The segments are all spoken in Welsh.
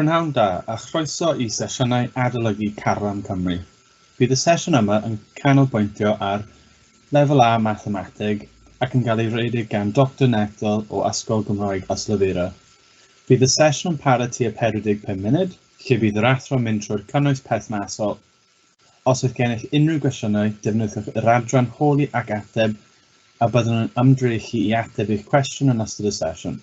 Prynhawn da a chroeso i sesiynau adolygu Carlam Cymru. Bydd y sesiwn yma yn canolbwyntio ar Lefel A Mathemateg ac yn cael ei redeg gan Doctor Nettle o Ysgol Gymraeg Ystalyfera. Bydd y sesiwn yn para tua 45 munud, lle bydd yr athro yn mynd trwy'r cynnwys perthnasol. Os oes gennych unrhyw gwestiynau, defnyddiwch yr adran holi ac ateb a byddwn yn ymdrechu i ateb eich cwestiwn yn ystod y sesiwn.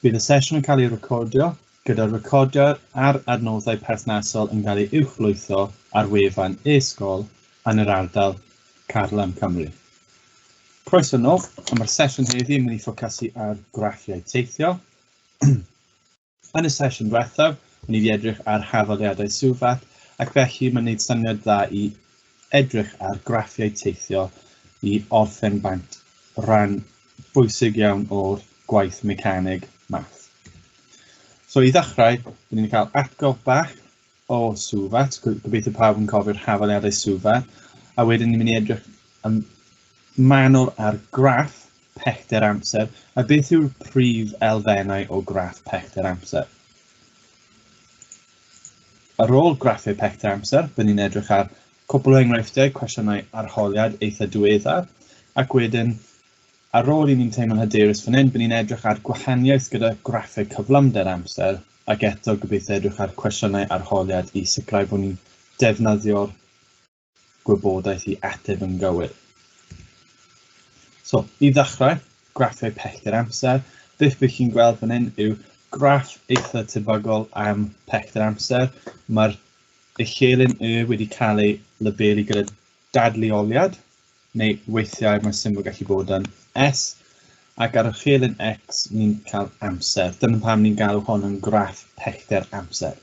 Bydd y sesiwn yn cael ei recordio, gyda'r recordiad a'r adnoddau perthnasol yn cael eu uwchlwytho ar wefan e-sgol yn yr ardal Carlam Cymru. Croeso nôl, a mae'r sesiwn heddi yn mynd i ffocysu ar graffiau teithio. Yn y sesiwn diwethaf, o'n i wedi edrych ar hafaliadau SUVAT, ac felly mae'n gwneud syniad dda i edrych ar graffiau teithio i orffen bant rhan bwysig iawn o'r gwaith mecanig math. So i ddechrau, byddwn ni'n cael atgof bach o SUVAT, gobeithio pawb yn cofio'r hafaliadau SUVAT, a wedyn ni'n mynd i edrych yn manwl ar graff pellter amser, a beth yw'r prif elfennau o graff pellter amser. Ar ôl graffiau pellter amser, byddwn ni'n edrych ar cwpl o enghreifftiau cwestiynau arholiad eitha diweddar, ac wedyn ar ôl i ni'n teimlo'n hyderus fan hyn, byddwn ni'n edrych ar gwahaniaeth gyda graffiau cyflymder amser, ac eto gobeithio edrych ar cwestiynau arholiad i sicrhau bod ni'n defnyddio'r gwybodaeth i ateb yn gywir. So, i ddechrau, graffiau pellter amser. Beth bych chi'n gweld fan hyn yw graff eitha tebygol am pellter amser. Mae'r uchelyn Y wedi cael ei labelu gyda dadleoliad, neu weithiau mae symbol gallu bod yn S, ac ar uchelyn X ni'n cael amser. Dyna pam ni'n galw hon yn graff pellter amser.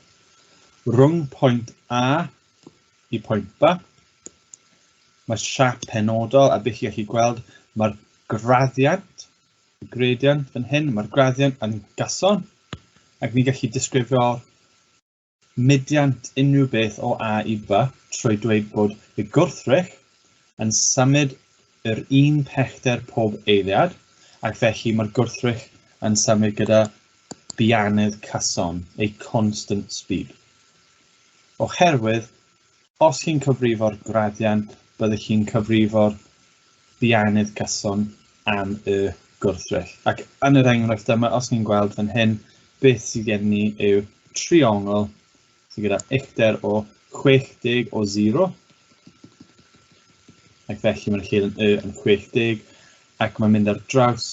Rhwng pwynt A i pwynt B, mae siap penodol, a beth chi'n gallu gweld, mae'r graddiant, y gradient fan hyn, mae'r graddiant yn gyson, ac ni'n gallu disgrifio mudiant unrhyw beth o A i B trwy dweud bod y gwrthrych yn symud yr un pellter pob eiliad, ac felly mae'r gwrthrych yn symud gyda bianedd cyson, a constant speed. Oherwydd, os chi'n cyfrifo'r graddiant, byddwch chi'n cyfrifo'r bianedd cyson am y gwrthrych. Ac yn yr enghraifft yma, os ni'n gweld fan hyn, beth sydd gen ni yw triongl sydd gyda uchder o 60 o 0. Ac felly mae'r lled yn Y yn 60, ac mae'n mynd ar draws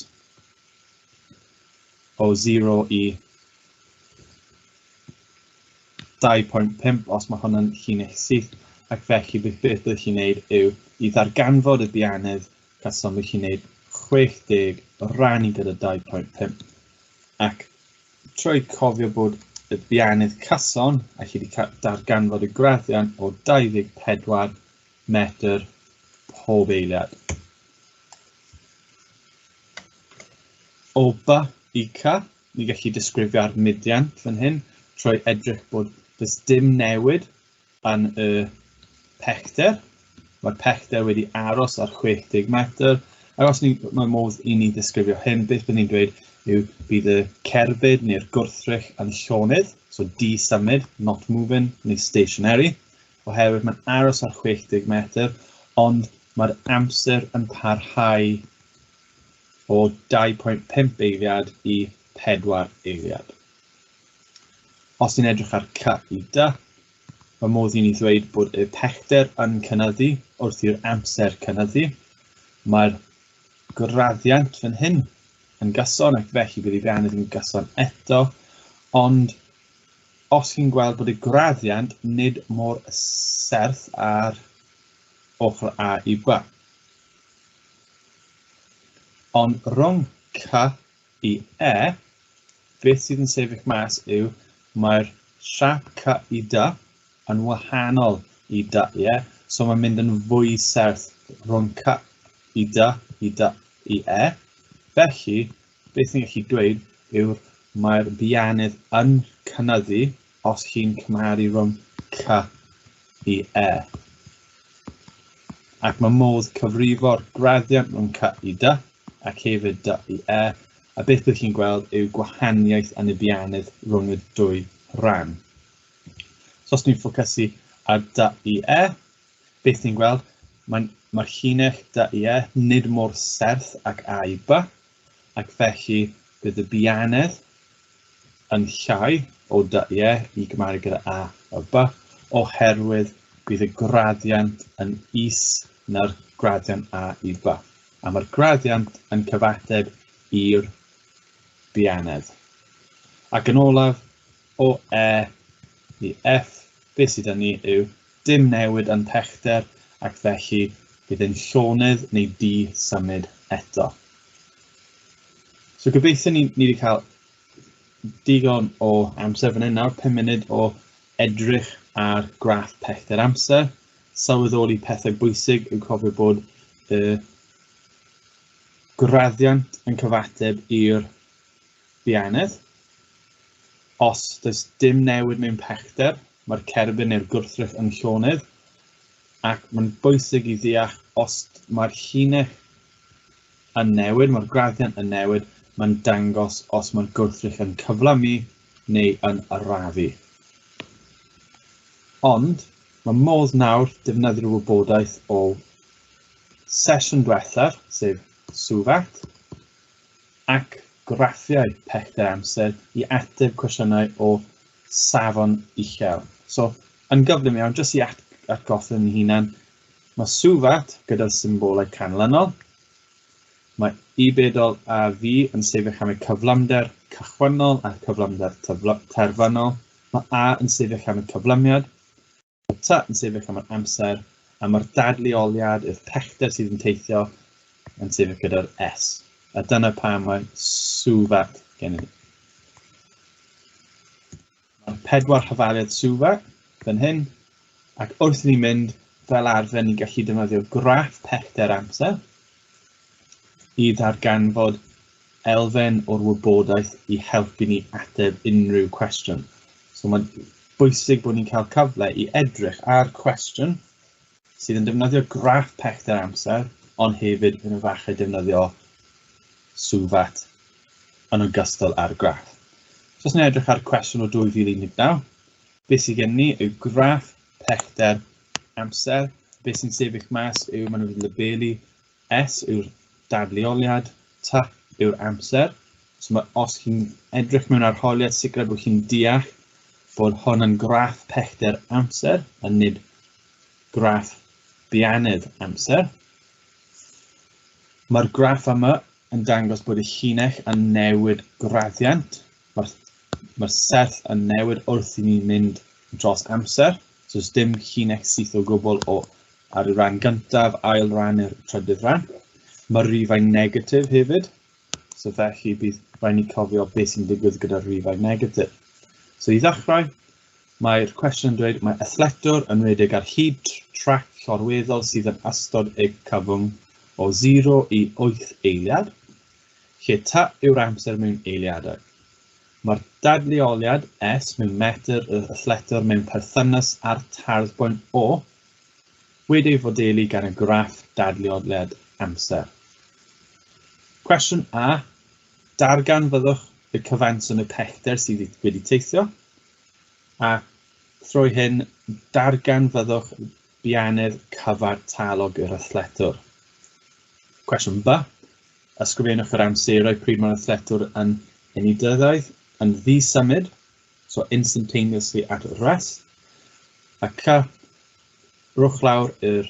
o 0 i 2.5 os mae hwnna'n llinell syth, ac felly beth byddwch chi'n neud yw i ddarganfod y bianedd cyson byddwch chi'n neud 60 rannu gyda 2.5. Ac trwy cofio bod y bianedd cyson, a chi wedi darganfod y graddiant o 24 metr pob eiliad. O B i C, ni'n gallu disgrifio'r mudiant fan hyn trwy edrych bod does dim newid yn y pellter. Mae'r pellter wedi aros ar 60 metr. Ac os ni, mae modd i ni ddisgrifio hyn, beth byddwn ni'n dweud yw bydd y cerbyd neu'r gwrthrych yn llonydd, so di-symud, not moving, neu stationary, oherwydd mae'n aros ar 60 metr, ond mae'r amser yn parhau o 2.5 eiliad i 4 eiliad. Os ni'n edrych ar C i D, mae modd i ni ddweud bod y pellter yn cynyddu wrth i'r amser cynyddu. Mae'r graddiant fan hyn yn gyson ac felly bydd ei feanydd yn gyson eto, ond os chi'n gweld bod y graddiant nid mor serth ar ochr A i B. Ond rhwng C i E, beth sydd yn sefyll mas yw mae'r siap C i D yn wahanol i D i E, so mae'n mynd yn fwy serth rhwng C i D i D i E. Felly, beth ni'n gallu dweud yw mae'r bianydd yn cynyddu os chi'n cymharu rhwng C i E. Ac mae modd cyfrifo'r graddiant rhwng C i D ac hefyd D i E, a beth byddwch chi'n gweld yw gwahaniaeth yn y bianydd rhwng y dwy rhan. So os ni'n ffocysu ar D i E, beth ni'n gweld, mae'r llinell D i E nid mor serth ac A i B, ac felly bydd y bianedd yn llai o D i E i gymharu gyda A a B, oherwydd bydd y graddiant yn is na'r graddiant A i B. A mae'r graddiant yn cyfateb i'r bianedd. Ac yn olaf, o E i F, beth sydd 'da ni yw dim newid yn pellter, ac felly bydd e'n llonydd neu di-symud eto. So gobeithio ni wedi cael digon o amser fan hyn nawr, 5 munud o edrych ar graff pellter amser. Sylweddoli pethau bwysig yw cofio bod y graddiant yn cyfateb i'r bianedd. Os does dim newid mewn pellter, mae'r cerbyd neu'r gwrthrych yn llonydd, ac mae'n bwysig i ddeall os mae'r llinell yn newid, mae'r graddiant yn newid, mae'n dangos os mae'r gwrthrych yn cyflymu neu yn arafu. Ond mae modd nawr defnyddio'r wybodaeth o sesiwn diwethaf, sef SUVAT, ac graffiau pellter amser i ateb cwestiynau o safon uchel. So, yn gyflym iawn, jyst i atgoffa yn hunan, mae SUVAT gyda'r symbolau canlynol. Mae I bedol a V yn sefyll am y cyflymder cychwynnol a'r cyflymder terfynol. Mae A yn sefyll am y cyflymiad, mae T yn sefyll am yr amser, a mae'r dadleoliad, yw'r pellter sydd yn teithio, yn sefyll gyda'r S. A dyna pam mae SUVAT gennym ni. Mae'r pedwar hafaliad SUVAT fan hyn, ac wrth i ni mynd, fel arfer ni'n gallu defnyddio graff pellter amser i ddarganfod elfen o'r wybodaeth i helpu ni ateb unrhyw cwestiwn. So mae'n bwysig bod ni'n cael cyfle i edrych ar cwestiwn sydd yn defnyddio graff pellter amser, ond hefyd yn efallai defnyddio SUVAT yn ogystal â'r graff. So os ni'n edrych ar cwestiwn o 2019, beth sydd gen ni yw graff pellter amser. Beth sy'n sefyll mas yw maen nhw wedi labelu S yw'r dadleoliad, T yw'r amser. So mae, os chi'n edrych mewn arholiad, sicrhau bod chi'n deall bod hwn yn graff pellter amser a nid graff bianedd amser. Mae'r graff yma yn dangos bod y llinell yn newid graddiant. Mae'r serth yn newid wrth i ni mynd dros amser. So does dim llinell syth o gwbl o ar y rhan gyntaf, ail ran neu'r trydydd rhan. Mae'r rhifau negatif hefyd. So felly bydd rhaid ni cofio beth sy'n digwydd gyda'r rhifau negatif. So i ddechrau, mae'r cwestiwn yn dweud mae athletwr yn rhedeg ar hyd trac llorweddol sydd yn ystod y cyfwng o 0 i 8 eiliad, lle T yw'r amser mewn eiliadau. Mae'r dadleoliad S mewn metr yr athletwr mewn perthynas â'r tarddbwynt O wedi ei fodelu gan y graff dadleoliad amser. Cwestiwn A, darganfyddwch y cyfanswm y pellter sydd wedi teithio, a thrwy hyn darganfyddwch bianedd cyfartalog yr athletwr. Cwestiwn B, ysgrifennwch yr amseroedd pryd mae'r athletwr yn unidyddoedd yn ddisymud, so instantaneously at rest, a C, rhowch lawr yr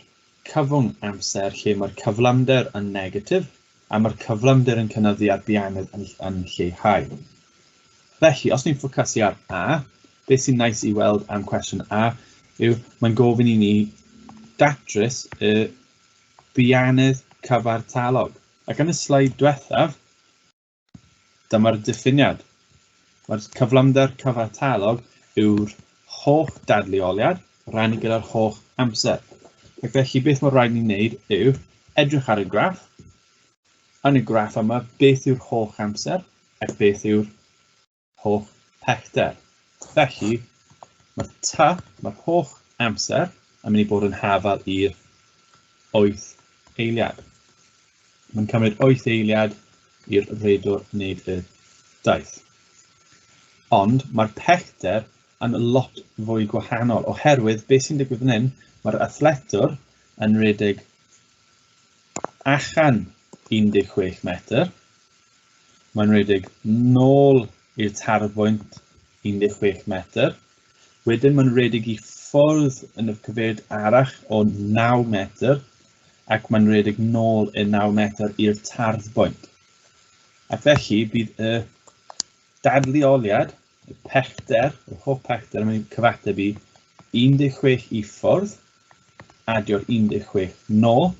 cyfwng amser lle mae'r cyflymder yn negatif a mae'r cyflymder yn cynyddu a'r bianedd yn lleihau. Felly, os ni'n ffocysu ar A, beth sy'n nice i weld am cwestiwn A yw mae'n gofyn i ni datrys y bianedd cyfartalog. Ac yn y sleid diwethaf, dyma'r diffiniad. Mae'r cyflymder cyfartalog yw'r holl dadleoliad rannu gyda'r holl amser. Ac felly beth mae rhaid ni wneud yw edrych ar y graff. Yn y graff yma, beth yw'r holl amser ac beth yw'r holl pellter. Felly, mae'r T, mae'r holl amser yn mynd i bod yn hafal i'r 8 eiliad. Mae'n cymryd 8 eiliad i'r rhedwr wneud y daith. Ond mae'r pellter yn lot fwy gwahanol, oherwydd beth sy'n digwydd fan hyn, mae'r athletwr yn rhedeg allan 16 metr, mae'n rhedeg nôl i'r tarbwynt 16 metr, wedyn mae'n rhedeg i ffwrdd yn y cyfeiriad arall o 9 metr, ac mae'n rhedeg nôl i'r 9 metr i'r tarddbwynt. Ac felly bydd y dadleoliad, y pellter, yr holl pellter yn mynd i cyfateb i 16 i ffwrdd, adio'r 16 nôl,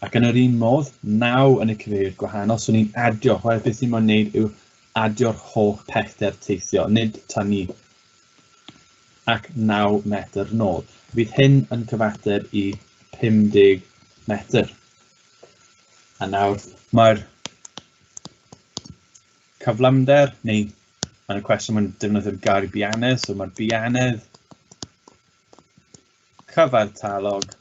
ac yn yr un modd, 9 yn y cyfeiriad gwahanol, so ni'n adio, oherwydd beth ni'n moyn wneud yw adio'r holl pellter teithio, nid tynnu ac 9 metr nôl. Fydd hyn yn cyfateb i 50 metr. A nawr mae'r cyflymder, neu yn y cwestiwn mae'n defnyddio'r gair bianedd, so mae'r bianedd cyfartalog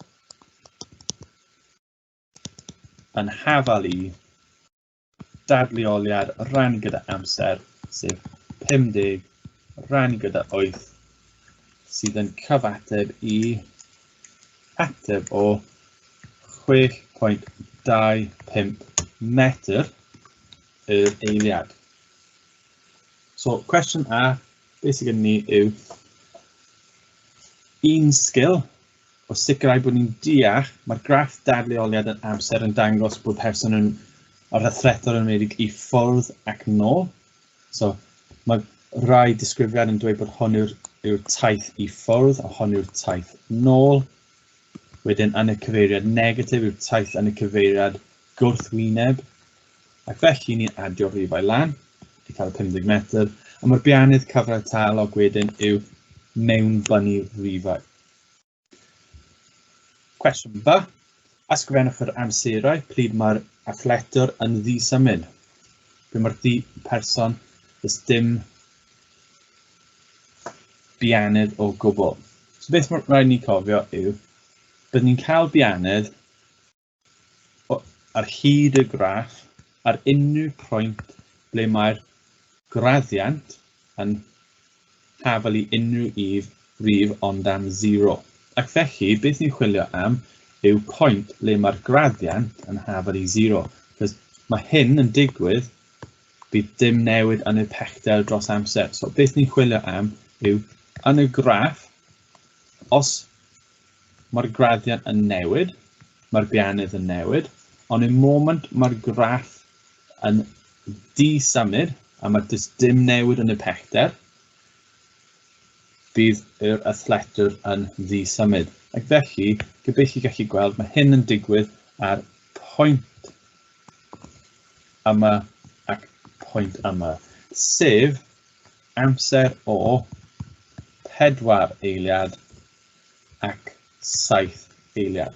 yn hafal i dadleoliad rannu gyda amser, sef 50 rannu gyda 8, sydd yn cyfateb i ateb o 6.25 metr yr eiliad. So, cwestiwn A, beth sydd gen ni yw un sgil o sicrhau bod ni'n deall, mae'r graff dadleoliad yn amser yn dangos bod person yn, yr athletwr yn wneud i ffwrdd ac nôl. So, mae rhai disgrifiad yn dweud bod hwn yw'r yw taith i ffwrdd a hon yw'r taith nôl. Wedyn, yn y cyfeiriad negatif yw'r taith yn y cyfeiriad gwrthwyneb. Ac felly ni'n adio rhifau lan i cael y 50 metr. A mae'r bianydd cyfartalog wedyn yw mewnbynnu rhifau. Cwestiwn B. Ysgrifennwch yr amserau pryd mae'r athletwr yn ddisymud. Pryd mae'r di person, does dim bianedd o gwbl. So beth mae rhaid ni cofio yw, byddwn ni'n cael bianedd ar hyd y graff ar unrhyw pwynt ble mae'r graddiant yn hafal i unrhyw if rif ond am 0. Ac felly, beth ni'n chwilio am yw pwynt le mae'r graddiant yn hafal i 0. Cos mae hyn yn digwydd, bydd dim newid yn y pellter dros amser. So beth ni'n chwilio am yw yn y graff, os mae'r graddiant yn newid, mae'r bianydd yn newid, ond y moment mae'r graff yn di-symud, a mae does dim newid yn y pellter, bydd yr athletwr yn ddi-symud. Ac felly, gobeithio gallu gweld, mae hyn yn digwydd ar pwynt yma ac pwynt yma, sef amser o 4 eiliad ac 7 eiliad.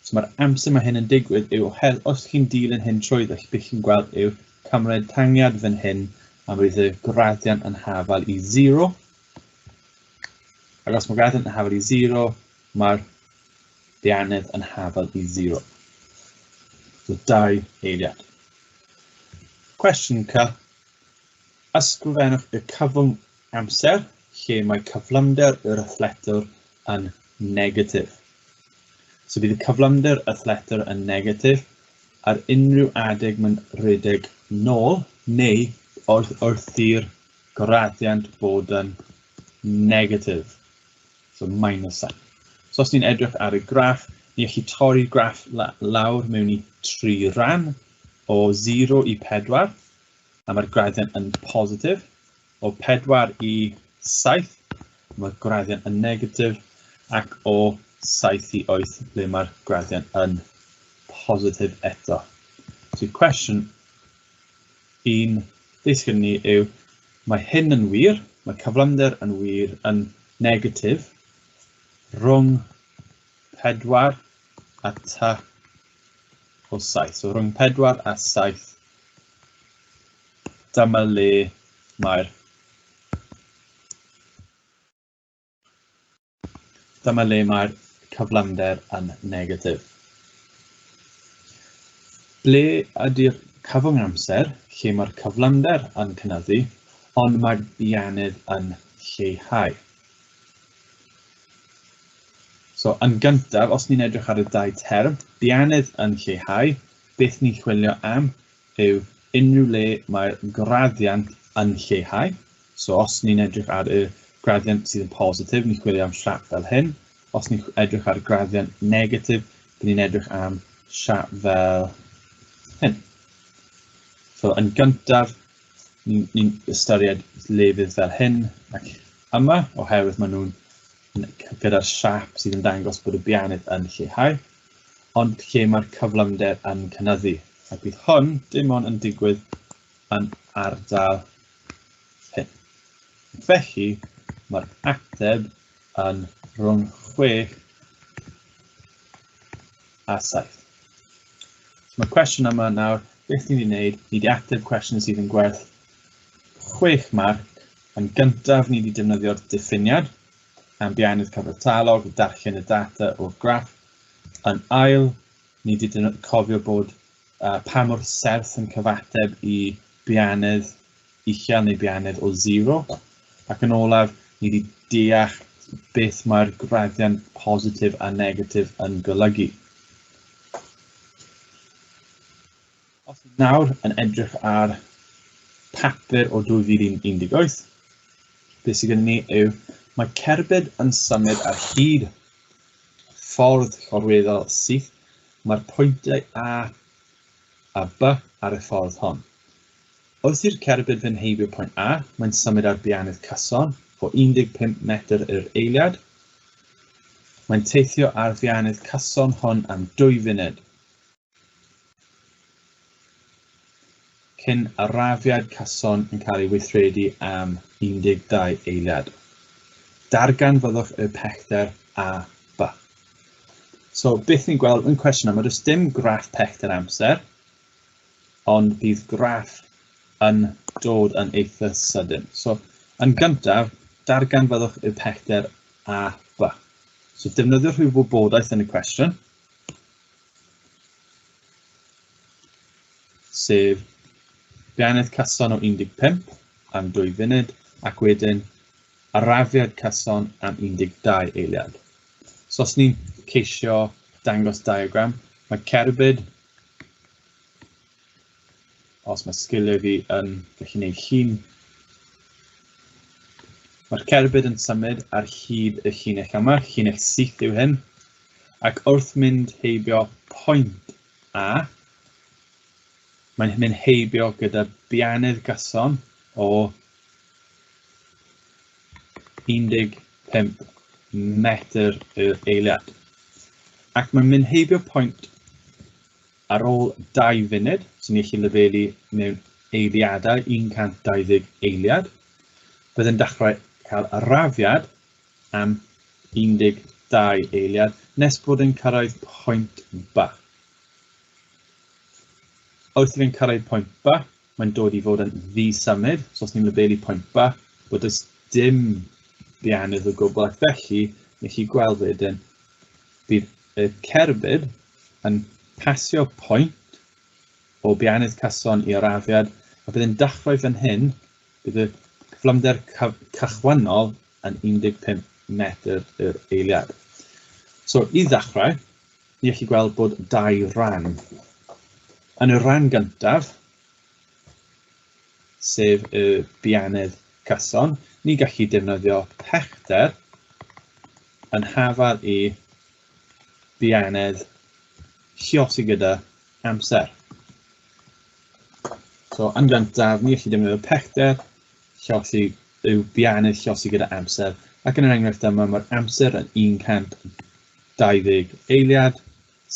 So mae'r amser mae hyn yn digwydd yw, os chi'n dilyn hyn trwyddo, beth chi'n gweld yw cymryd tangiad fan hyn a bydd y graddiant yn hafal i 0. Ac os mae graddiant yn hafal i 0, mae'r ddianedd yn hafal i 0. So 2 eiliad. Cwestiwn C. Ysgrifennwch y cyfwng amser lle mae cyflymder yr athletwr yn negatif. So bydd y cyflymder athletwr yn negatif ar unrhyw adeg mae'n rhedeg nôl neu wrth, wrth i'r graddiant bod yn negatif. So minus sign. So os ni'n edrych ar y graff, ni allu torri'r graff lawr mewn i tri ran o 0 i 4, a mae'r graddiant yn positif. O 4 i 7, mae'r graddiant yn negatif, ac o 7 i 8, ble mae'r graddiant yn positif eto. So cwestiwn 1, beth sydd ni yw, mae hyn yn wir, mae cyflymder yn wir yn negatif rhwng 4 a t o 7. So rhwng 4 a 7, dyma le mae'r dyma le mae'r cyflymder yn negatif. Ble ydy'r cyfwng amser lle mae'r cyflymder yn cynyddu, ond mae'r bianydd yn lleihau. So, yn gyntaf, os ni'n edrych ar y dau term, bianydd yn lleihau, beth ni'n chwilio am yw unrhyw le mae'r graddiant yn lleihau. So, os ni'n edrych ar y graddiant sydd yn positif, ni'n chwilio am siap fel hyn. Os ni'n edrych ar graddiant negatif, ni'n edrych am siap fel hyn. So, yn gyntaf, ni'n ni ystyried lefydd fel hyn ac yma, oherwydd maen nhw'n gyda'r siap sydd yn dangos bod y bianydd yn lleihau, ond lle mae'r cyflymder yn cynyddu. Ac bydd hwn dim ond yn digwydd yn ardal hyn. Felly, mae'r ateb yn rhwng 6 a 7. So mae'r cwestiwn yma nawr, beth ni wedi wneud? Ni wedi ateb cwestiwn sydd yn gwerth 6 marc. Yn gyntaf, ni wedi defnyddio'r diffiniad am bianydd cyfartalog, darllen y data o'r graff. Yn ail, ni wedi cofio bod pa mor serth yn cyfateb i bianydd uchel neu bianydd o 0. Ac yn olaf, ni wedi deall beth mae'r graddiant positif a negatif yn golygu. Os ni nawr yn edrych ar papur o 2018, beth sydd gennym ni yw mae cerbyd yn symud ar hyd ffordd llorweddol syth. Mae'r pwyntiau A a B ar y ffordd hon. Wrth i'r cerbyd fynd heibio pwynt A, mae'n symud ar bianydd cyson o 15 metr yr eiliad. Mae'n teithio ar fianydd cyson hwn am 2 funud. Cyn arafiad cyson yn cael ei weithredu am 12 eiliad. Darganfyddwch y pellter A, B. So, beth ni'n gweld yn cwestiwn yma, does dim graff pellter amser, ond bydd graff yn dod yn eitha sydyn. So, yn gyntaf, darganfyddwch y pellter A, B. So, defnyddio rhyw wybodaeth yn y cwestiwn, sef bianydd cyson o 15 am 2 funud, ac wedyn arafiad cyson am 12 eiliad. So os ni'n ceisio dangos diagram, mae cerbyd, os mae sgiliau fi yn gallu gwneud llun, mae'r cerbyd yn symud ar hyd y llinell yma, llinell syth yw hyn, ac wrth mynd heibio pwynt A, mae'n mynd heibio gyda bianydd gyson o 15 metr yr eiliad. Ac mae'n mynd heibio pwynt ar ôl 2 funud, sy'n ni gallu lefelu mewn eiliadau, 120 eiliad. Bydd yn dechrau cael arafiad am 12 eiliad nes bod yn cyrraedd pwynt B. Wrth i fe'n cyrraedd pwynt B, mae'n dod i fod yn ddi-symud, so os ni'n labelu pwynt B, bod does dim bianydd o gwbl, ac felly, ni chi gweld wedyn, bydd y cerbyd yn pasio pwynt o bianydd cyson i arafiad, a bydd yn dechrau fan hyn, bydd y cyflymder cychwynnol yn 15 metr yr eiliad. So, i ddechrau, ni allu gweld bod dau ran. Yn y rhan gyntaf, sef y bianydd cyson, ni gallu defnyddio pellter yn hafal i bianydd lliosi gyda amser. So, yn gyntaf, ni gallu defnyddio pellter lliosi yw bianydd lliosi gyda amser, ac yn yr enghraifft yma mae'r amser yn 120 eiliad,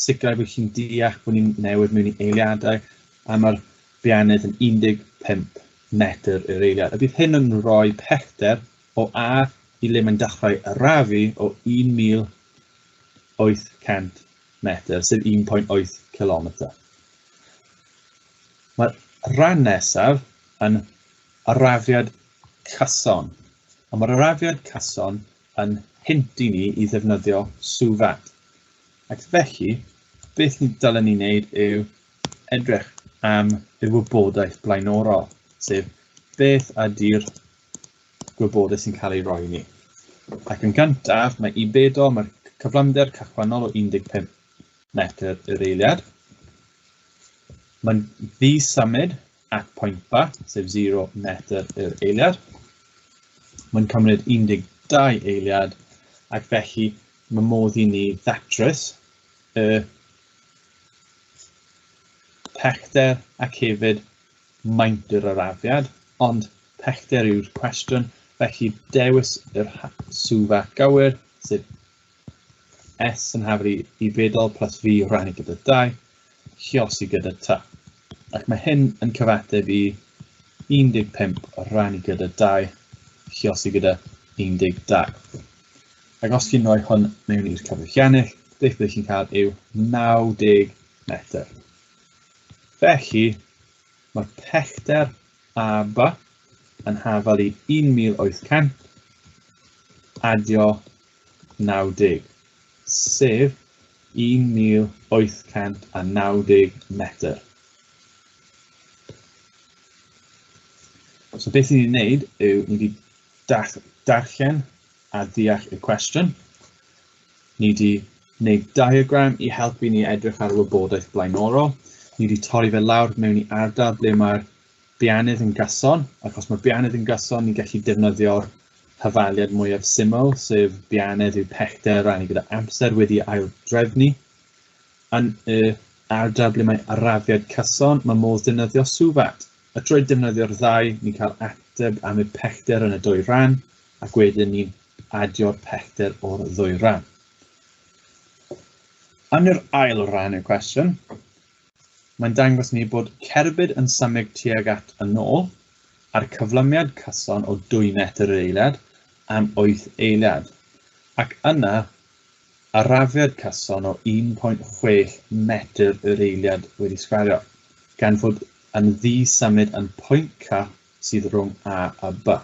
sicrhau bod chi'n deall bod ni'n newid mewn i eiliadau, a mae'r bianydd yn 15 metr yr eiliad. A bydd hyn yn rhoi pellter o A i le mae'n dechrau arafu o 1,800 metr, sef 1.8 km. Mae'r rhan nesaf yn arafiad cyson. A mae'r arafiad cyson yn hint i ni i ddefnyddio swfat. Ac felly, beth ni dylen ni wneud yw edrych am y wybodaeth blaenorol, sef Beth ydy'r gwybodaeth sy'n cael ei roi i ni? Ac yn gyntaf, mae i bedo, mae'r cyflymder cychwynnol o 15 metr yr eiliad. Mae'n ddi-symud at pwynt B, sef 0 metr yr eiliad. Mae'n cymryd 12 eiliad, ac felly mae modd i ni ddatrys y pellter ac hefyd maint yr arafiad, ond pellter yw'r cwestiwn, felly dewis yr swfa gywir, sef S yn hafru i bedol plus V rhannu gyda 2, lliosi gyda T. Ac mae hyn yn cyfateb i 15 rhannu gyda 2, lliosi gyda 12. Ac os chi'n rhoi hwn mewn i'r cyfrifiannell, beth byddwch chi'n cael yw 90 metr. Felly, mae'r pellter AB yn hafal i 1800 adio 90, sef 1890 metr. So beth ni'n ei wneud yw ni wedi darllen a deall y cwestiwn. Ni wedi gwneud diagram i helpu ni edrych ar wybodaeth blaenorol. Ni wedi torri fe lawr mewn i ardal ble mae'r bianydd yn gyson, ac os mae'r bianydd yn gyson, ni'n gallu defnyddio'r hyfaliad mwyaf syml, sef bianydd yw pellter rannu gyda amser wedi aildrefnu. Yn y ardal ble mae arafiad cyson, mae modd defnyddio swfat. A trwy defnyddio'r ddau, ni'n cael ateb am y pellter yn y dwy ran, ac wedyn ni'n adio'r pellter o'r ddwy ran. Yn yr ail ran y cwestiwn, mae'n dangos ni bod cerbyd yn symud tuag at y nôl a'r cyflymiad cyson o 2 metr yr eiliad am 8 eiliad, ac yna arafiad cyson o 1.6 metr yr eiliad wedi sgwario, gan fod yn ddi-symud yn pwynt C sydd rhwng A a B.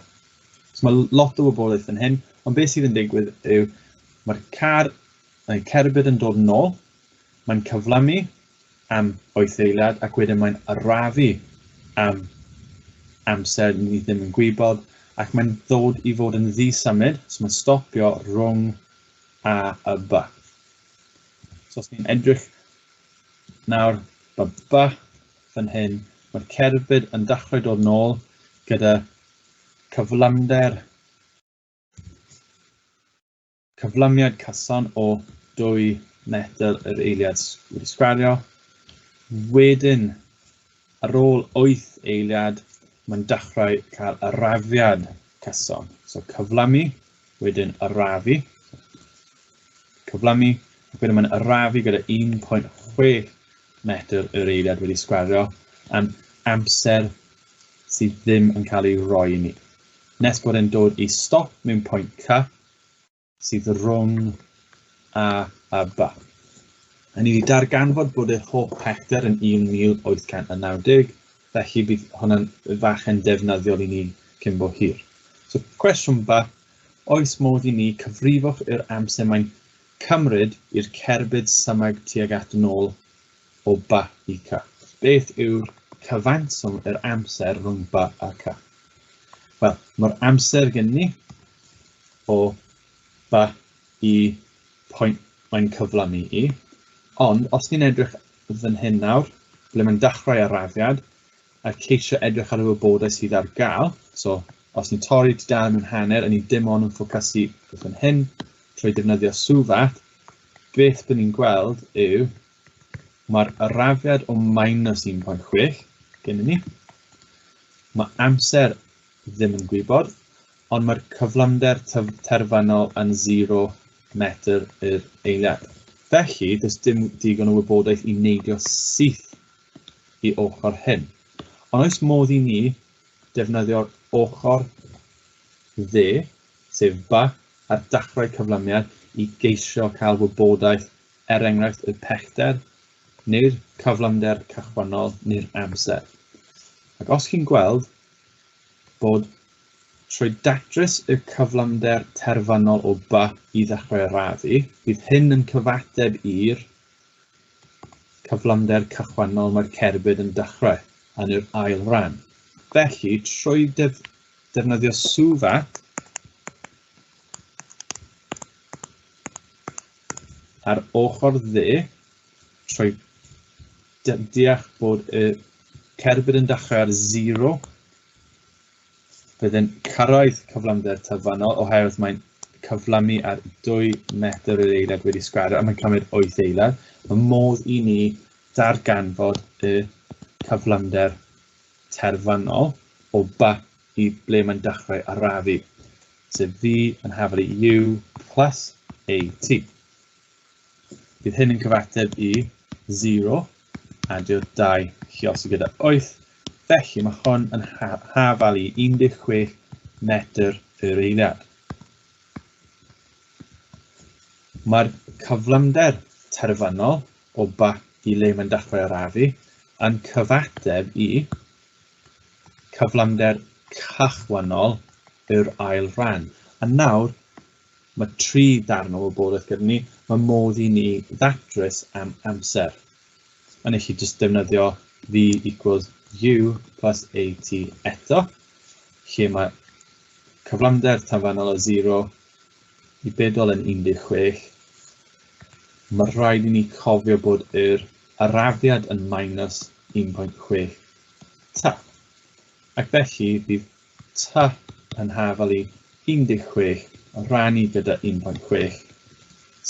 So mae lot o wybodaeth yn hyn, ond beth sydd yn digwydd yw mae'r car, neu cerbyd yn dod yn ôl, mae'n cyflymu am 8 eiliad ac wedyn mae'n arafu am amser ni ddim yn gwybod, ac mae'n ddod i fod yn ddi-symud, so mae'n stopio rhwng A a B. So os ni'n edrych nawr, B, B, fan hyn, mae'r cerbyd yn dechrau dod nôl gyda cyflymder, cyflymiad cyson o 2 metr yr eiliad wedi sgwario. Wedyn, ar ôl 8 eiliad, mae'n dechrau cael arafiad cyson. So cyflymu, wedyn arafu, cyflymu, ac wedyn mae'n arafu gyda 1.6 metr yr eiliad wedi sgwario am amser sydd ddim yn cael ei roi i ni. Nes bod e'n dod i stop mewn pwynt C sydd rhwng A a B. A ni wedi darganfod bod yr holl pellter yn 1890, felly bydd hwnna'n fach yn defnyddiol i ni cyn bo hir. So cwestiwn B, oes modd i ni cyfrifwch yr amser mae'n cymryd i'r cerbyd symud tuag at nôl o B i C? Beth yw'r cyfanswm yr amser rhwng B a C? Wel, mae'r amser gen ni o B i pwynt mae'n cyflymu i, ond os ni'n edrych fan hyn nawr, ble mae'n dechrau arafiad, a ceisio edrych ar y wybodaeth sydd ar gael, so os ni'n torri tudalen mewn hanner a ni dim ond yn ffocysu fan hyn trwy defnyddio swfat, beth bydd ni'n gweld yw mae'r arafiad o minus 1.6 gennym ni. Mae amser ddim yn gwybod, ond mae'r cyflymder terfynol yn 0 metr yr eiliad. Felly, does dim digon o wybodaeth i neidio syth i ochr hyn. Ond oes modd i ni defnyddio'r ochr dde, sef B, ar dechrau cyflymiad i geisio cael wybodaeth, er enghraifft y pellter, neu'r cyflymder cychwynnol, neu'r amser. Ac os chi'n gweld bod trwy datrys y cyflymder terfynol o B i ddechrau arafu, bydd hyn yn cyfateb i'r cyflymder cychwynnol mae'r cerbyd yn dechrau yn yr ail ran. Felly, trwy defnyddio SUVAT ar ochr dde, trwy deall bod y cerbyd yn dechrau ar 0, bydd yn cyrraedd cyflymder terfynol oherwydd mae'n cyflymu ar 2 metr yr eiliad wedi sgwario a mae'n cymryd 8 eiliad. Mae modd i ni darganfod y cyflymder terfynol o B i ble mae'n dechrau arafu, sef V yn hafal i U plus AT. Bydd hyn yn cyfateb i 0 adio 2 lluosi gyda 8, felly mae hwn yn hafal i 16 metr yr eiliad. Mae'r cyflymder terfynol o B i le mae'n dechrau arafu yn cyfateb i cyflymder cychwynnol yr ail ran. A nawr, mae tri darn o wybodaeth gyda ni, mae modd i ni ddatrys am amser. A nes i jyst defnyddio V equals U plus AT eto, lle mae cyflymder terfynol o 0 i bedol yn 16. Mae rhaid i ni cofio bod yr arafiad yn minus 1.6 t. Ac felly bydd t yn hafal i 16 rannu gyda 1.6,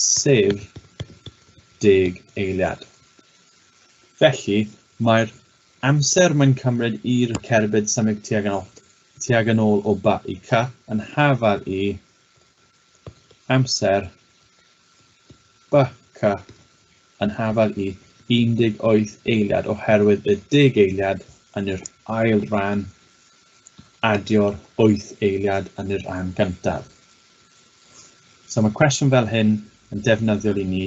sef 10 eiliad. Felly, mae'r amser mae'n cymryd i'r cerbyd symud tuag yn tuag yn ôl o B i C yn hafal i amser B C yn hafal i 18 eiliad oherwydd y 10 eiliad yn yr ail ran adio'r 8 eiliad yn y rhan gyntaf. So mae cwestiwn fel hyn yn defnyddiol i ni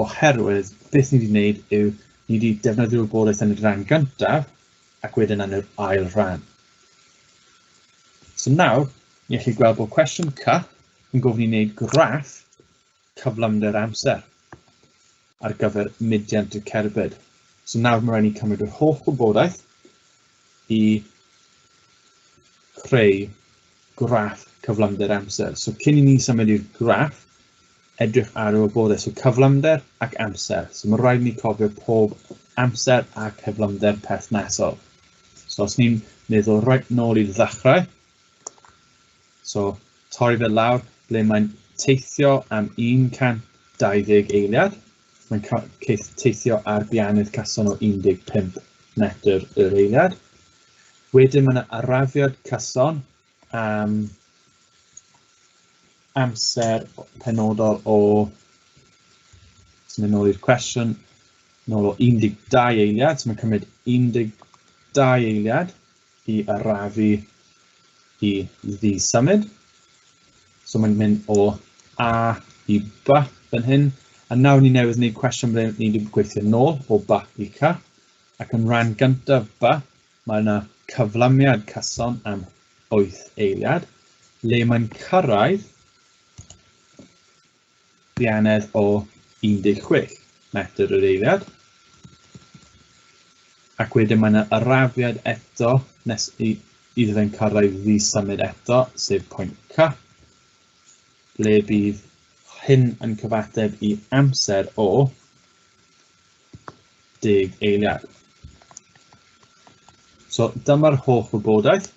oherwydd beth ni wedi gwneud yw ni wedi defnyddio'r wybodaeth yn y rhan gyntaf ac wedyn yn yr ail rhan. So nawr, ni allu gweld bod cwestiwn C yn gofyn i wneud graff cyflymder amser ar gyfer mudiant y cerbyd. So nawr mae rhaid ni cymryd yr holl wybodaeth i creu graff cyflymder amser. So cyn i ni symud i'r graff, edrych ar y wybodaeth. So cyflymder ac amser. So mae rhaid ni cofio pob amser a cyflymder perthnasol. So os ni'n meddwl reit nôl i'r ddechrau, so torri fe lawr ble mae'n teithio am 120 eiliad, mae'n teithio ar bianydd cyson o 15 metr yr eiliad. Wedyn mae yna arafiad cyson am amser penodol o, sy'n mynd nôl i'r cwestiwn, nôl o 12 eiliad, so mae'n cymryd 12 eiliad i arafu i ddisymud. So mae'n mynd o A i B fan hyn. A nawr ni newydd wneud cwestiwn ble ni wedi gweithio nôl o B i C. Ac yn rhan gyntaf B, mae yna cyflymiad cyson am 8 eiliad, le mae'n cyrraedd ddianedd o 16 metr yr eiliad. Ac wedyn mae yna arafiad eto nes i iddo fe'n cyrraedd ddisymud eto, sef pwynt C, ble bydd hyn yn cyfateb i amser o 10 eiliad. So dyma'r holl wybodaeth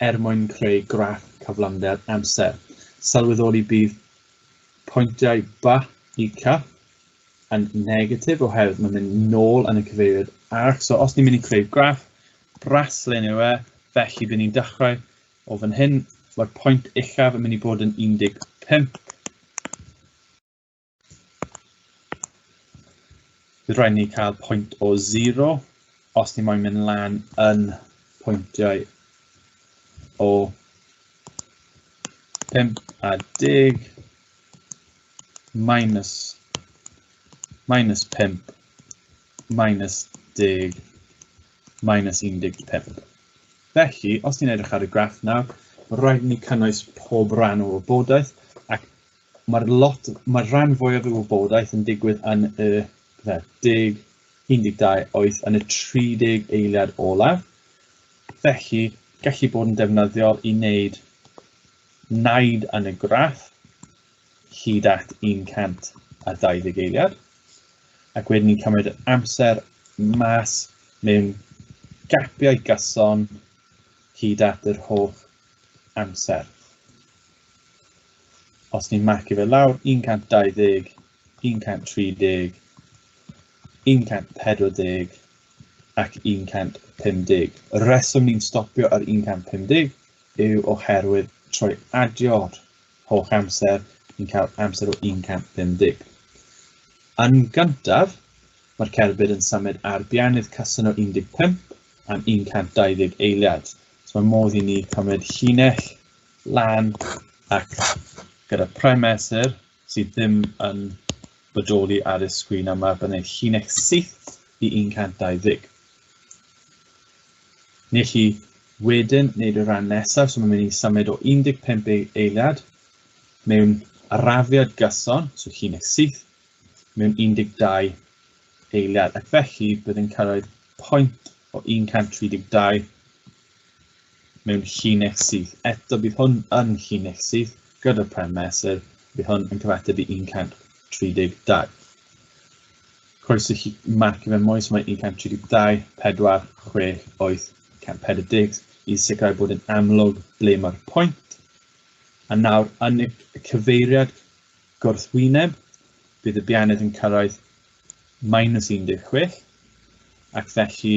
er mwyn creu graff cyflymder amser. Sylweddoli bydd pwyntiau B i C yn negatif oherwydd mae'n mynd nôl yn y cyfeiriad arall. So os ni'n mynd i creu graff, braslun yw e, felly bydd ni'n dechrau o fan hyn. Mae'r pwynt uchaf yn mynd i bod yn 15. Bydd rhaid ni cael pwynt o 0 os ni moyn mynd lan yn pwyntiau o 5 a 10 minus, minus 5 minus 10 minus 15. Felly, os ni'n edrych ar y graff nawr, mae rhaid ni cynnwys pob rhan o wybodaeth ac Mae'r lot, mae'r rhan fwyaf o wybodaeth yn digwydd yn y 10, 12, 8, yn y 30 eiliad olaf. Felly, gallu bod yn defnyddiol i wneud naid yn y graff hyd at 120 eiliad. Ac wedyn ni'n cymryd yr amser mas mewn gapiau gyson hyd at yr holl amser. Os ni'n marcio fe lawr, 120, 130, 140 ac 150. Y reswm ni'n stopio ar 150 yw oherwydd trwy adio'r holl amser, ni'n cael amser o 150. Yn gyntaf, mae'r cerbyd yn symud ar bianydd cyson o 15 am 120 eiliad. So mae modd i ni cymryd llinell lan ac gyda premesur sydd ddim yn bodoli ar y sgrin yma, byddai'n llinell syth i 120. Neu chi wedyn wneud y rhan nesaf, so mae'n mynd i symud o 15 eiliad mewn arafiad gyson, so llinell syth, mewn 12 eiliad. Ac felly bydd yn cyrraedd pwynt o 132 mewn llinell syth. Eto bydd hwn yn llinell syth gyda pren mesur, bydd hwn yn cyfateb i 132. Croeso i chi marcio fe mwy, so mae 132, 4, 6, 8, 140 i sicrhau bod yn amlwg ble mae'r pwynt. A nawr yn y cyfeiriad gwrthwyneb, bydd y bianydd yn cyrraedd minus 16, ac felly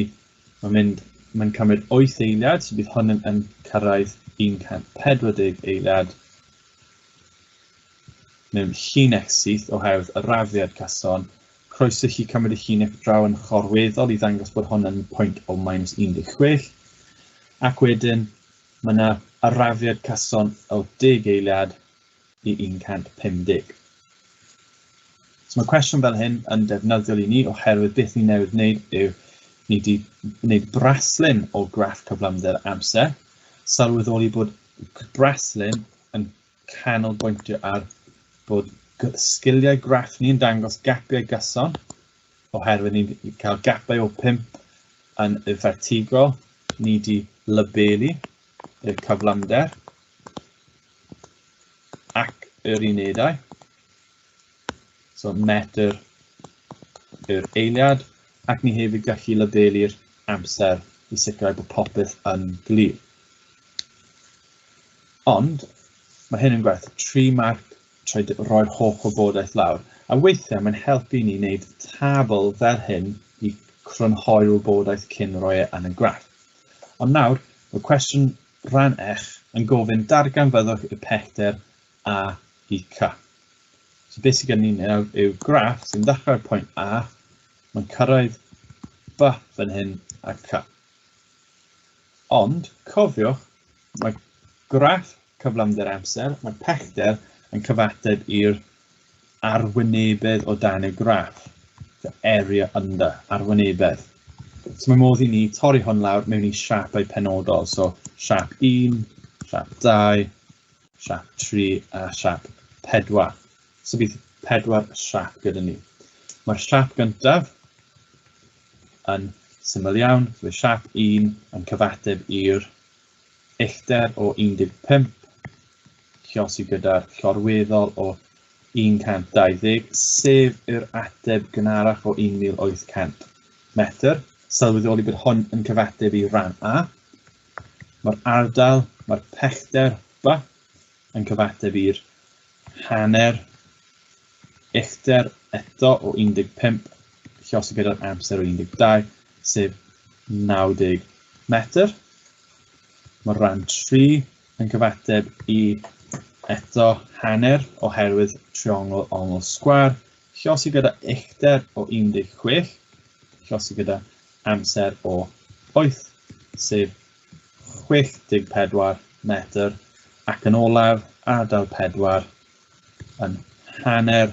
mae'n mynd, mae'n cymryd 8 eiliad, so bydd hwn yn cyrraedd 140 eiliad mewn llinell syth oherwydd arafiad cyson. Croeso i chi cymryd y llinell draw yn chorweddol i ddangos bod hwn yn pwynt o minus 16. Ac wedyn mae yna arafiad cyson o 10 eiliad i 150. So mae cwestiwn fel hyn yn defnyddiol i ni oherwydd beth ni newydd wneud yw ni wedi gwneud braslun o graff cyflymder amser, sylweddoli bod braslun yn canolbwyntio ar bod sgiliau graff ni yn dangos gapiau gyson, oherwydd ni'n cael gapau o 5 yn y fertigol, ni wedi labelu y cyflymder ac yr unedau. So metr yw'r eiliad, ac ni hefyd gallu labelu'r amser i sicrhau bod popeth yn glir. Ond mae hyn yn gwerth 3 marc trwy roi'r holl wybodaeth lawr. A weithiau mae'n helpu ni wneud tabl fel hyn i crynhoi'r wybodaeth cyn roi e yn y graff. Ond nawr, mae cwestiwn rhan F yn gofyn darganfyddwch y pellter A i C. So beth sydd gen ni nawr yw graff sy'n ddechrau'r pwynt A, mae'n cyrraedd B fan hyn a C. Ond, cofiwch, mae graff cyflymder amser, mae pellter yn cyfateb i'r arwynebedd o dan y graff, the area under, arwynebedd. So mae modd i ni torri hwn lawr mewn i siapau penodol. So siap 1, siap 2, siap 3 a siap 4. So bydd pedwar siap gyda ni. Mae'r siap gyntaf yn syml iawn. So bydd siap 1 yn cyfateb i'r uchder o 15, llosi gyda'r llorweddol o 120, sef yr ateb gynharach o 1800 metr. Sylweddoli bod hwn yn cyfateb i ran A. Mae'r ardal, mae'r pellter B yn cyfateb i'r hanner uchder eto o 15, llosi gyda'r amser o 12, sef 90 metr. Mae rhan 3 yn cyfateb i eto hanner oherwydd triongl ongl sgwâr, llosi gyda uchder o 16, llosi gyda amser o 8, sef 64 metr, ac yn olaf, ardal 4 yn hanner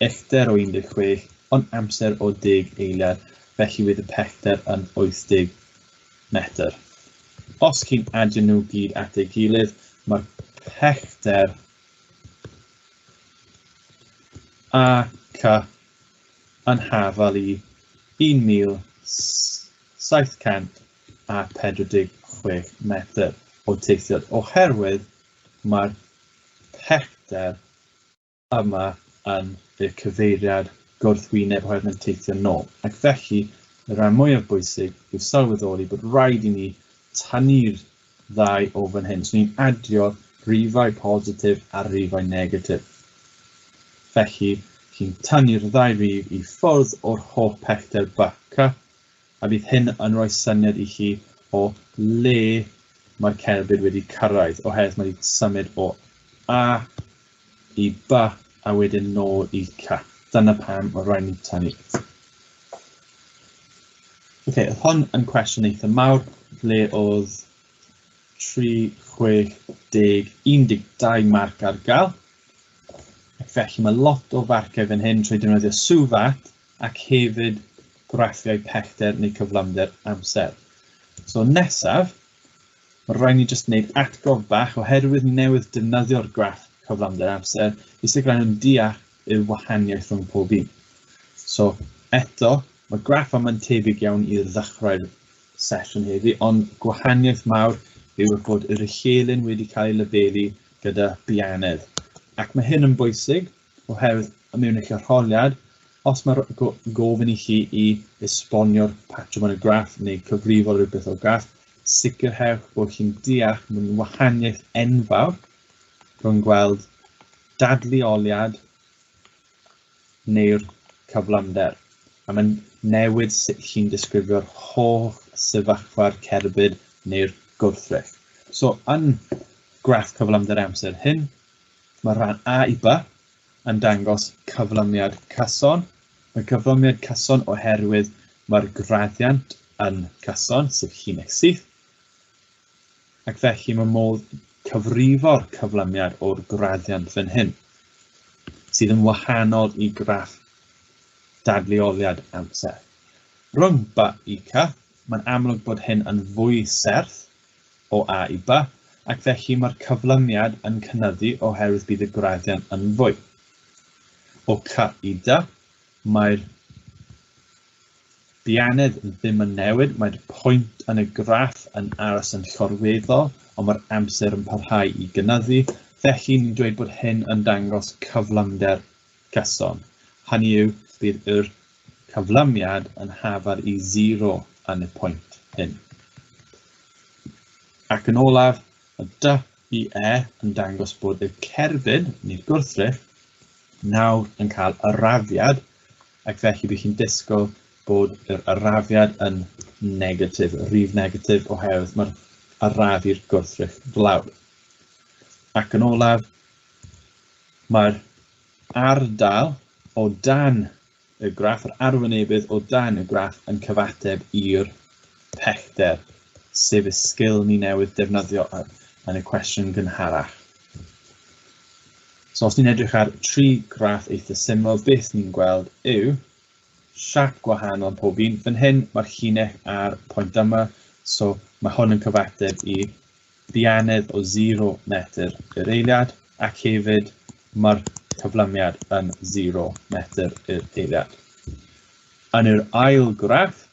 uchder o 16, ond amser o 10 eiliad, felly bydd y pellter yn 80 metr. Os chi'n adio nhw gyd at ei gilydd, mae'r pellter A, C yn hafal i 1700. a 46 metr o teithiad, oherwydd mae'r pellter yma yn y cyfeiriad gwrthwyneb oherwydd mae'n teithio nôl. Ac felly, y rhan mwyaf bwysig yw sylweddoli bod rhaid i ni tynnu'r ddau o fan hyn. So ni'n adio rhifau positif a rhifau negatif. Felly, chi'n tynnu'r ddau rif i ffwrdd o'r holl pellter BC, a bydd hyn yn rhoi syniad i chi o le mae'r cerbyd wedi cyrraedd, oherwydd mae wedi symud o A i B a wedyn nôl i C. Dyna pam mae rhaid ni tynnu. Ok, oedd hwn yn cwestiwn eitha mawr, ble oedd 3, 6, 10, 12 marc ar gael. Ac felly mae lot o farciau fan hyn trwy defnyddio SUVAT ac hefyd graffiau pellter neu cyflymder amser. So nesaf, mae rhaid ni jyst wneud atgof bach oherwydd ni newydd defnyddio'r graff cyflymder amser i sicrhau nhw'n deall y wahaniaeth rhwng pob un. So eto, mae'r graff yma'n tebyg iawn i'r ddechrau'r sesiwn heddi, ond gwahaniaeth mawr yw bod yr uchelyn wedi cael ei labelu gyda bianedd. Ac mae hyn yn bwysig oherwydd mewn eich arholiad, os mae gofyn i chi i esbonio'r patrwm yn y graff neu cyfrifo rhywbeth o'r graff, sicrhewch bod chi'n deall mewn wahaniaeth enfawr rhwng gweld dadleoliad neu'r cyflymder. A mae'n newid sut chi'n disgrifio'r holl sefyllfa'r cerbyd neu'r gwrthrych. So, yn graff cyflymder amser hyn, mae rhan A i B yn dangos cyflymiad cyson. Mae cyflymiad cyson oherwydd mae'r graddiant yn cyson, sef llinell syth, ac felly mae modd cyfrifo'r cyflymiad o'r graddiant fan hyn, sydd yn wahanol i graff dadleoliad amser. Rhwng B i C, mae'n amlwg bod hyn yn fwy serth o A i B, ac felly mae'r cyflymiad yn cynyddu oherwydd bydd y graddiant yn fwy. O C i D, mae'r bianedd ddim yn newid, mae'r pwynt yn y graff yn aros yn llorweddol, ond mae'r amser yn parhau i gynyddu, felly ni'n dweud bod hyn yn dangos cyflymder cyson. Hynny yw, bydd yr cyflymiad yn hafal i 0 yn y pwynt hyn. Ac yn olaf, y D i E yn dangos bod y cerbyd, neu'r gwrthrych, nawr yn cael arafiad, ac felly bydd chi'n disgwyl bod yr arafiad yn negatif, rhif negatif, oherwydd mae'r arafu'r gwrthrych lawr. Ac yn olaf, mae'r ardal o dan y graff, yr arwynebydd o dan y graff yn cyfateb i'r pellter, sef y sgil ni newydd defnyddio yn y cwestiwn gynharach. So os ni'n edrych ar tri graff eitha syml, beth ni'n gweld yw siap gwahanol yn pob un. Fan hyn mae'r llinell ar pwynt yma, so mae hwn yn cyfateb i bianedd o 0 metr yr eiliad, ac hefyd mae'r cyflymiad yn 0 metr yr eiliad. Yn yr ail graff,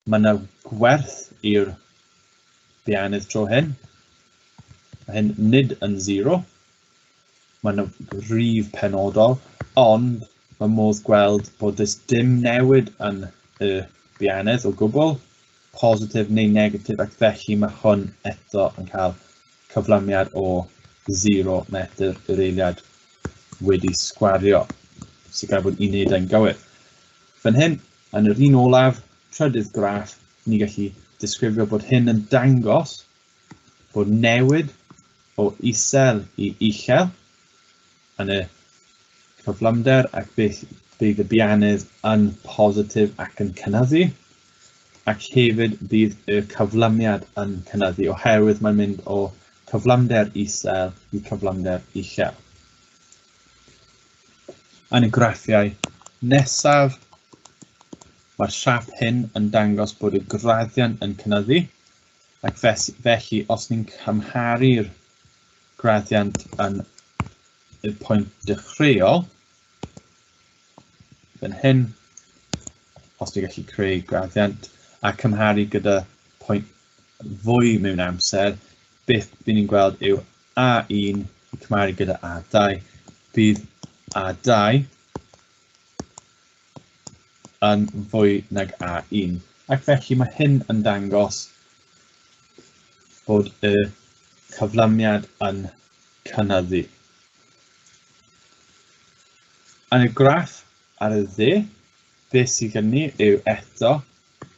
mae yna gwerth i'r bianedd tro hyn. Mae hyn nid yn 0. Mae yna rif penodol, ond mae modd gweld bod does dim newid yn y bianedd o gwbl, positif neu negatif, ac felly mae hwn eto yn cael cyflymiad o 0 metr yr eiliad wedi sgwario, sicrhau bod unedau'n gywir. Fan hyn, yn yr un olaf, trydydd graff, ni gallu disgrifio bod hyn yn dangos bod newid o isel i uchel yn y cyflymder, ac beth bydd y bianedd yn positif ac yn cynyddu, ac hefyd bydd y cyflymiad yn cynyddu oherwydd mae'n mynd o cyflymder isel i cyflymder uchel. Yn y graffiau nesaf, mae'r siap hyn yn dangos bod y graddiant yn cynyddu, ac felly os ni'n cymharu'r graddiant yn y pwynt dechreuol, fan hyn, os ni'n gallu creu graddiant, a cymharu gyda pwynt fwy mewn amser, beth bydd ni'n gweld yw A1 i cymharu gyda A2, bydd A2 yn fwy nag A1. Ac felly mae hyn yn dangos bod y cyflymiad yn cynyddu. Yn y graff ar y dde, beth sydd gen ni yw eto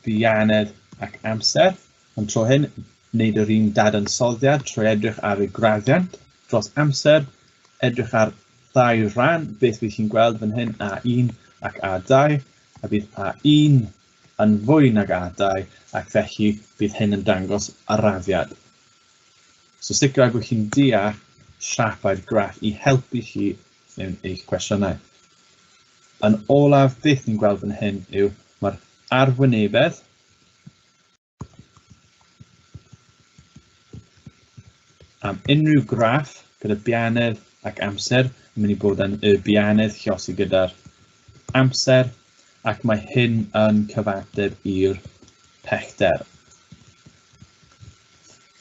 buanedd ac amser, ond tro hyn, wneud yr un dadansoddiad trwy edrych ar y graddiant dros amser, edrych ar ddau ran, beth fydd chi'n gweld fan hyn, A1 ac A2, a bydd A1 yn fwy nag A2, ac felly bydd hyn yn dangos arafiad. So sicrhau bod chi'n deall siapau'r graff i helpu chi mewn eich cwestiynau. Yn olaf, beth ni'n gweld fan hyn yw mae'r arwynebedd am unrhyw graff gyda bianedd ac amser yn mynd i bod yn y bianedd lliosi gyda'r amser, ac mae hyn yn cyfateb i'r pellter.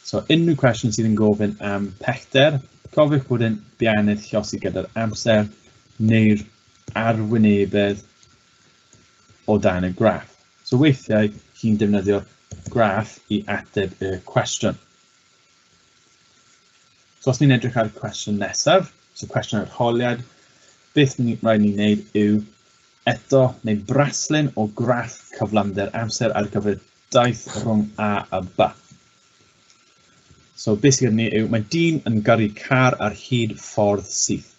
So unrhyw cwestiwn sydd yn gofyn am pellter, cofiwch bod yn bianedd lliosi gyda'r amser neu'r arwynebedd o dan y graff. So weithiau chi'n defnyddio'r graff i ateb y cwestiwn. So os ni'n edrych ar y cwestiwn nesaf, so cwestiwn arholiad, beth rhaid ni wneud yw eto neu braslun o graff cyflymder amser ar gyfer daith rhwng A a B. So beth sydd gyda ni yw mae dyn yn gyrru car ar hyd ffordd syth.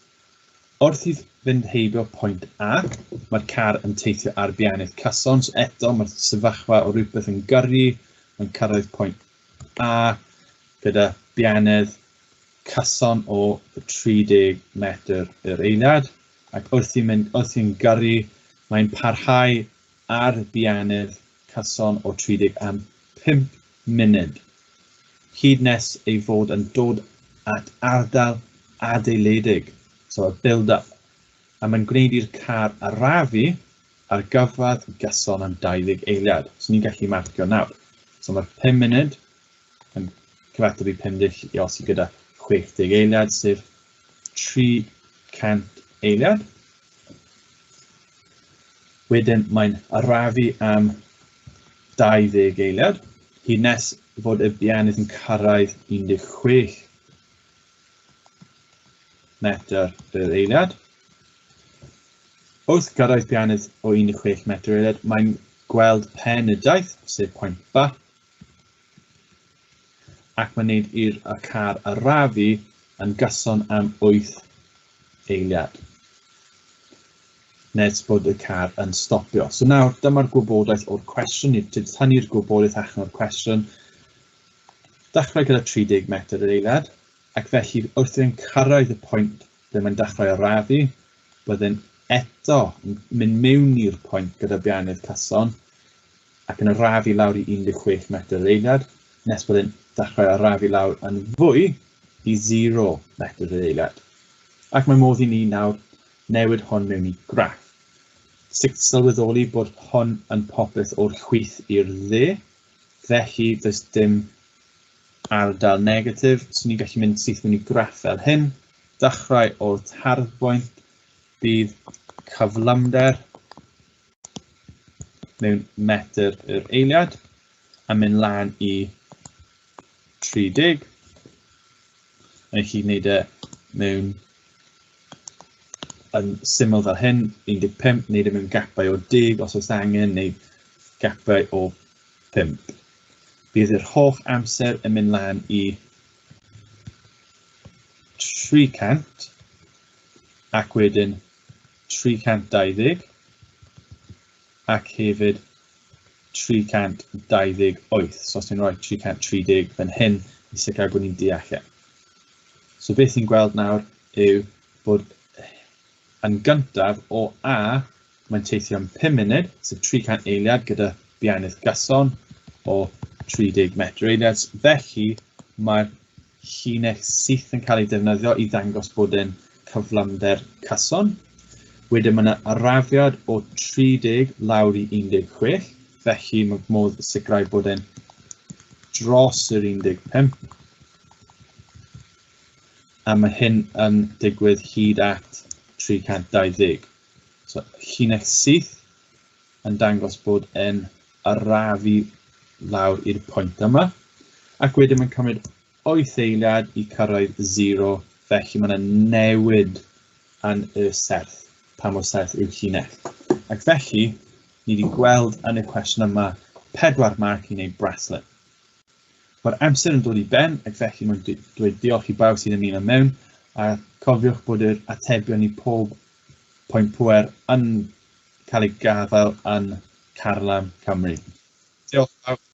Wrth i fynd heibio pwynt A, mae'r car yn teithio ar bianydd cyson, so eto mae'r sefyllfa o rhywbeth yn gyrru, mae'n cyrraedd pwynt A gyda bianydd cyson o 30 metr yr eiliad, ac wrth i mynd, wrth i'n gyrru, mae'n parhau ar bianydd cyson o 30 am 5 munud, hyd nes ei fod yn dod at ardal adeiledig, so a build-up, a mae'n gwneud i'r car arafu ar gyfradd gyson am 20 eiliad. So ni'n gallu marcio nawr. So mae'r 5 munud yn cyfateb i 50 i osi gyda 60 eiliad, sef 300 eiliad. Wedyn mae'n arafu am 20 eiliad, hyd nes fod y bianydd yn cyrraedd 16 metr yr eiliad. Wrth gyrraedd bianydd o 16 metr yr eiliad, mae'n gweld pen y daith, sef pwynt B, ac mae'n neud i'r car arafu yn gyson am 8 eiliad nes bod y car yn stopio. So nawr, dyma'r gwybodaeth o'r cwestiwn, ni wedi tynnu'r gwybodaeth allan o'r cwestiwn. Dechrau gyda 30 metr yr eiliad, ac felly wrth i'n cyrraedd y pwynt ble mae'n dechrau arafu, byddwn eto yn mynd mewn i'r pwynt gyda bianydd cyson, ac yn arafu lawr i 16 metr yr eiliad, nes bod e'n dechrau arafu lawr yn fwy i 0 metr yr eiliad. Ac mae modd i ni nawr newid hwn mewn i graff. Sut sylweddoli bod hwn yn popeth o'r chwith i'r dde, felly does dim ardal negatif, so ni'n gallu mynd syth mewn i graff fel hyn. Dechrau o'r tarddbwynt, bydd cyflymder mewn metr yr eiliad a mynd lan i 30. A chi'n gwneud e mewn yn syml fel hyn, 15, wneud e mewn gapau o 10 os oes angen, neu gapau o 5. Bydd yr holl amser yn mynd lan i 300 ac wedyn 320 ac hefyd 328. So os ni'n rhoi 330 fan hyn i sicrhau bod ni'n deall e. So beth ni'n gweld nawr yw bod yn gyntaf o A, mae'n teithio am 5 munud, sef 300 eiliad gyda bianydd gyson o 30 metr eiliad. Felly mae'r llinell syth yn cael ei defnyddio i ddangos bod e'n cyflymder cyson. Wedyn mae yna arafiad o 30 lawr i 16, felly mae modd sicrhau bod e'n dros yr 15, a mae hyn yn digwydd hyd at 320. So llinell syth yn dangos bod yn arafu lawr i'r pwynt yma. Ac wedyn mae'n cymryd 8 eiliad i cyrraedd 0, felly mae yna newid yn y serth, pa mor serth yw'r llinell. Ac felly, ni wedi gweld yn y cwestiwn yma 4 marc i wneud bracelet. Mae'r amser yn dod i ben, ac felly mae'n dweud diolch i bawb sydd yn ymuno mewn, a cofiwch bod yr atebion i pob pwynt pŵer yn cael ei gafael yn Carlam Cymru. Diolch bawb.